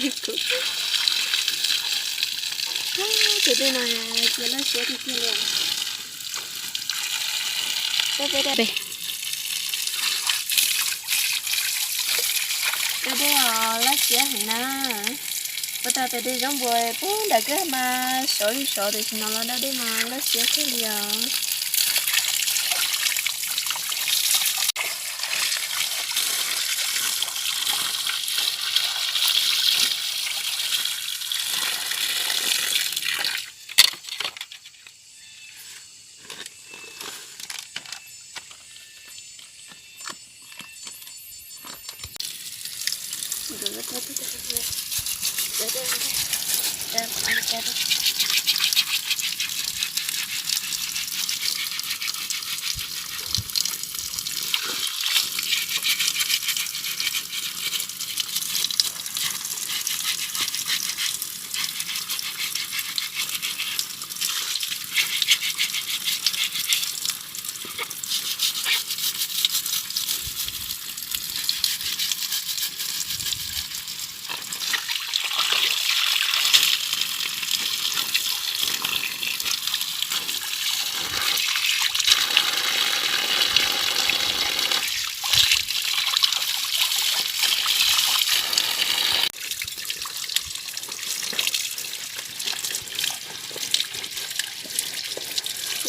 Kuv, tus dej no cia loj siab tiag tiag li. Peb, peb, da dej os, loj siab heev na. Ua tau tus dej zaub npua pub nram kawg mas sov li sov, tiam sis no los da dej mas loj siab kawg li os.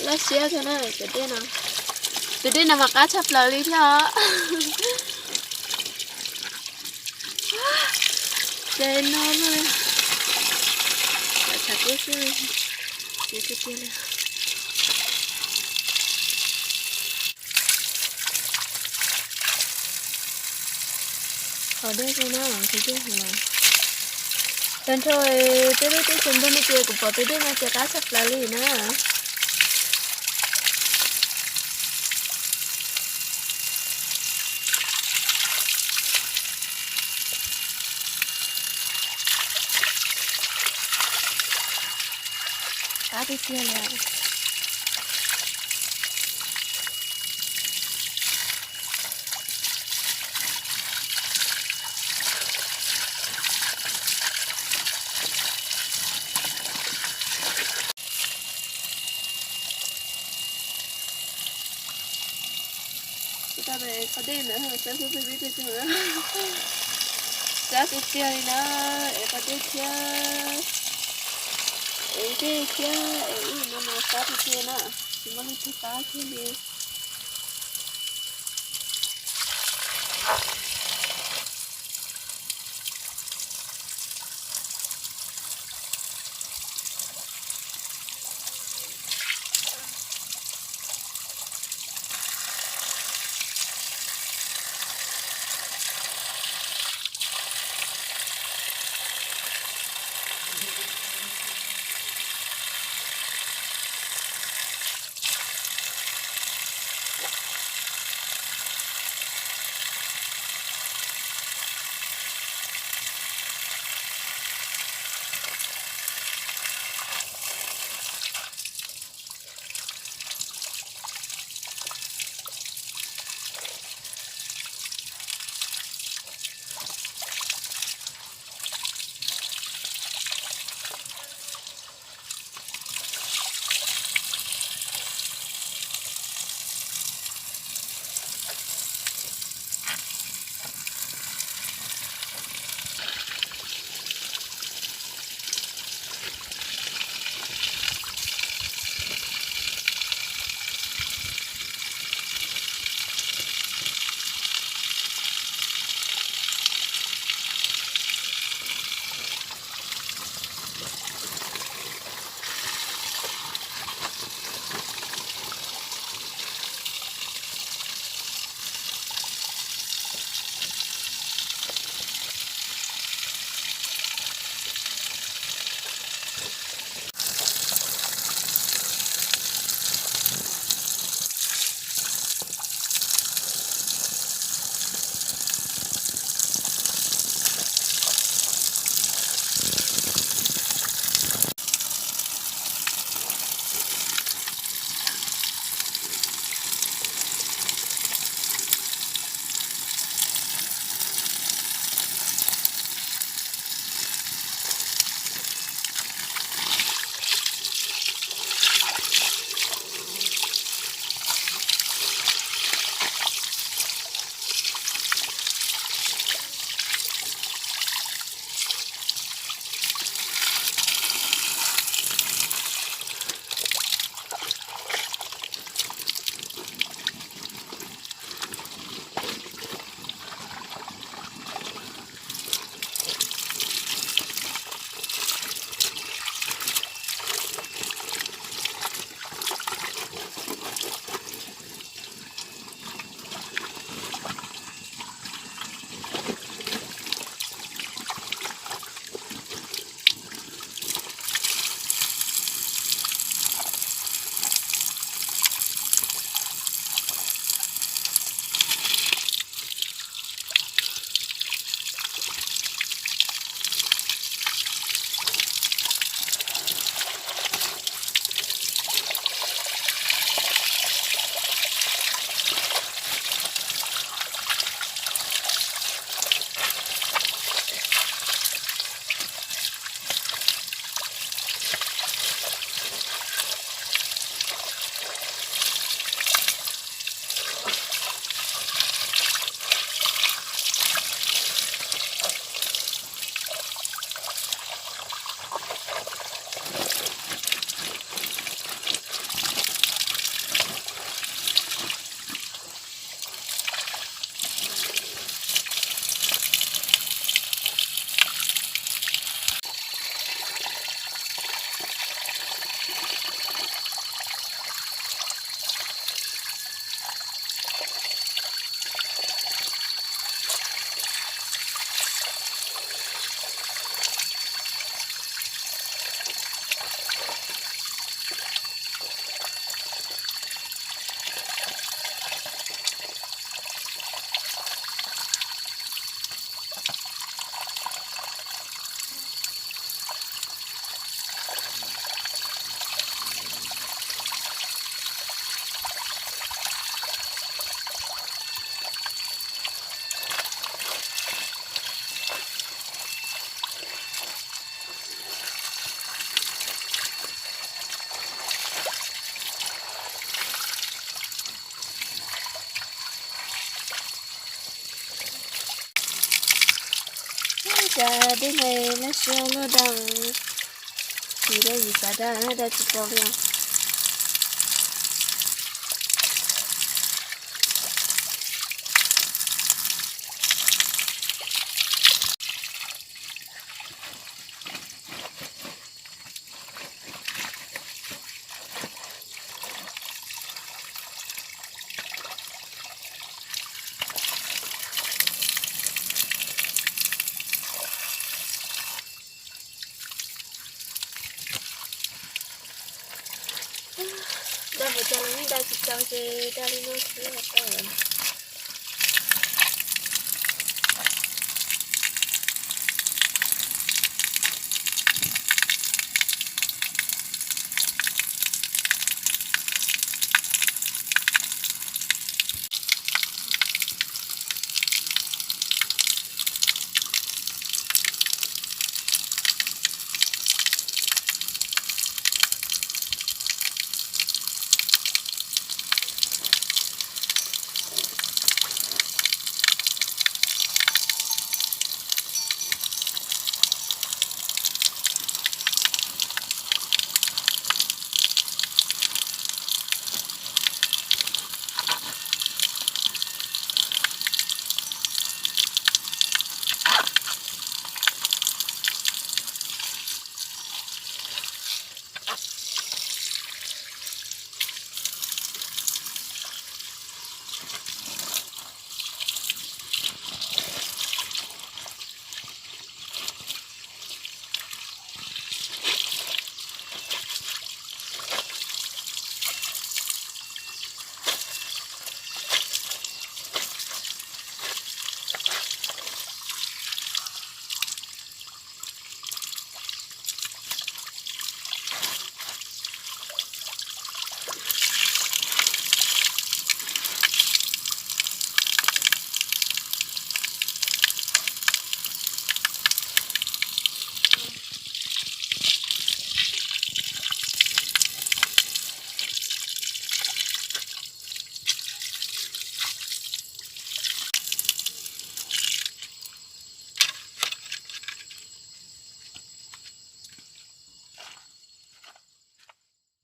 Loj siab kawg na cov dej no. Tus dej no mas qab tshaj plaws li thiab os. Ces no, tshav kub xwb, tsis tiag tiag li. Haus dej xwb na, haus dej heev. Tag nrho peb lub teb chaws Nplog no ces kuv pom tus dej no ces qab tshaj plaws li na. Qab tiag tiag li. Qab tiag tiag li na, es qab dej thiab, es dej thiab, es ib no mas qab tiag tiag na, tsis muaj leej twg qab kiag li. Tej no laj siab luaj dag, tsis da yim xav da da tsis tau li os. Da puas tau los yeej da tsis tau ces da li no xwb los tau.